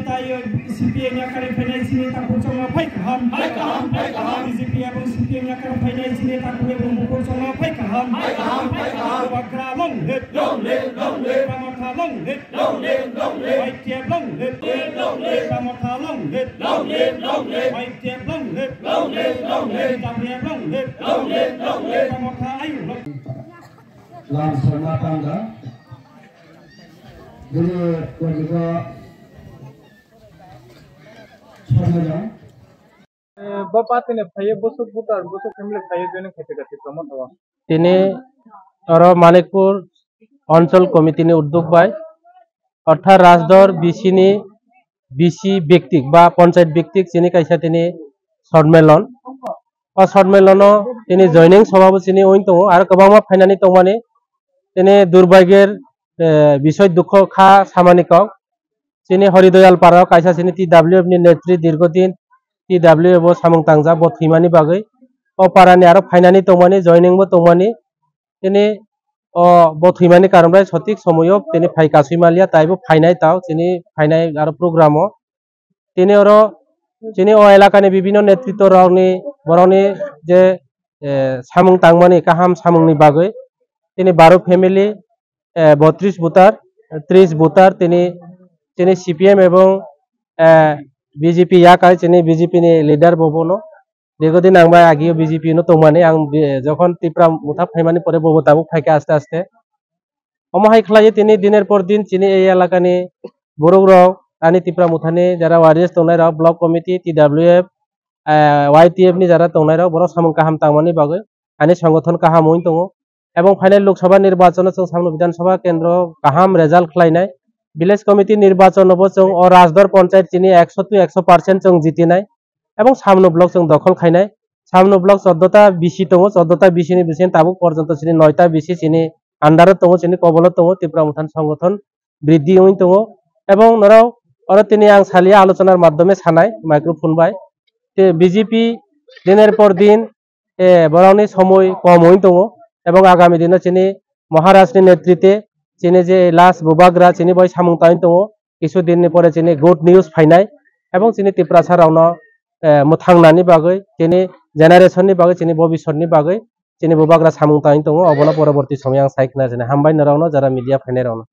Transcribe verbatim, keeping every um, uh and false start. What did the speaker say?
Tayo C P M yakari phainai chini takhuk chongma phai kaham. Phai kaham, phai kaham. B J P ebong C P M yakari phainai chini takhuk ebong bukhuk chongma phai kaham. Phai kaham, phai kaham. Bubagra long live. Long live, long live. Tipra Motha long live. Long live, long live. Y T F long live. Long live, long live. Tipra Motha long live. Long live, long live. Y T F long live. Long live, long live. T W F long live. Long live, long live. Tipra Motha ayung long. Lam soma tangga. Bini kojika soma jang. Eh, bo party ni phaiye bosok voter, bosok family phaiye joining khaite khaite promote hawa. Tini oro Manikpur Anchal Committee ni uddog bai, orthat Rajdor B C ni B C biktik ba Panchayat biktik chini kaisa tini Sonmelon. O Sonmelono tini joining sobha bo chini wng tongo, aro kwbangma phainani tongmani. Tini durbagir, eh, bisoi dukho kha samani kok. Chini Horidoyal Para o kaisa chini T W F ni netri dirgodin T W F o samung tangjak bo thwimani bagwi. O para ni aro phainani tongmani, joining bo tongmani. Tini o bo thwimani karon bai sotik somoyo tini phai kasui maliya, taibo phainai tao chini phainai aro program o. Tini oro chini o elakani bibinno netritto rokni borokni je, eh, samung tangmani kaham samungni bagwi tini baro family, eh, botris voter, tris voter tini, tini C P M ebong, eh, B J P yakai chini B J P ni leader bo bono. Dirgodin ang bai agio B J P no tongmani ang bi-, jokhon Tipra Motha phaimani pore bobo tabuk phaikha aste aste. Omo hai khlaiwi tini diner por din chini ei elakani borok rok ani Tipra Mothani jara warriors tongnai rok, block committee, T W F, eh, Y T F ni jara tongnai rok borok samung kaham tangmani bagwi ani songothon kaham wng tongo. Ebong phainai Lok Sabha nirbachon o chwng samno Bidhan Sabha kendro kaham result khlainai. Village committee nirbachon o bo chwng o Rajdor Panchayat chini ekso to ekso percent chwng jitinai. Ebong samno block chwng dokhol khainai. Samno block choddo ta B C tongo, choddo ta B C ni bising tabuk porjonto chini noita B C chini under o tongo, chini kobolo tongo, Tipra Mothan songothon briddi wngwi tongo. Ebong norok oro tini ang saliya alochonar maddhome sanai microphone bai. Te B J P diner por din, eh, borokni somoi kom wngwi tongo. Ebong agami dino chini Maharaj ni netrite chini je last bubagra chini bai samung tangwi tongo. Kisu din ni pore chini good news phainai. Ebong chini Tiprasa rokno, eh, mwthangnani bagwi, chini generation ni bagwi, chini bobisot ni bagwi chini bubagra samung tangwi tongo. Obono poroborti somoyo ang sai khna sini. Hambai norokno jara media phainai rokno.